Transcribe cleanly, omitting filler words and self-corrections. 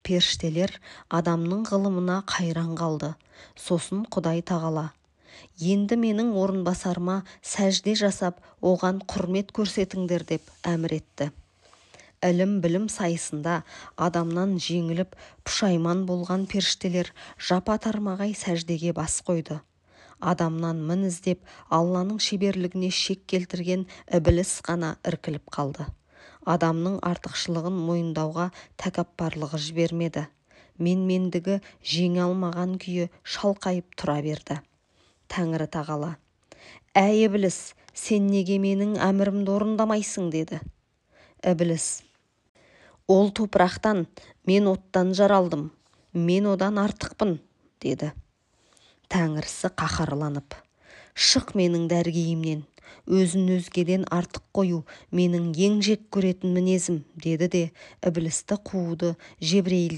Періштелер Адамның ғылымына қайран қалды. Сосын Құдай тағала: «Енді менің орынбасарыма сәжде жасап, оған құрмет көрсетіңдер», – деп әмір етті. Ілім-білім сайысында Адамнан жеңіліп, пұшайман болған періштелер жапа-тармағай сәждеге бас қойды. Адамнан мін іздеп, Алланың шеберлігіне шек келтірген Ібіліс қана іркіліп қалды. Адамның артықшылығын мойындауға тәкаппарлығы жібермеді. Менмендігі жеңе алмаған күйі шалқайып тұра берді. Тәңірі тағала: «Әй, Ібіліс, сен неге менің әмірімді орындамайсың?» – деді. Ібіліс: «Ол топырақтан, мен оттан жаралдым, мен одан артықпын», – деді. Тәңірісі қаһарланып: «Шық менің дәргейімнен, өзін өзгеден артық қою менің ең жек көретін мінезім», – деді де, Ібілісті қууды Жебірейілге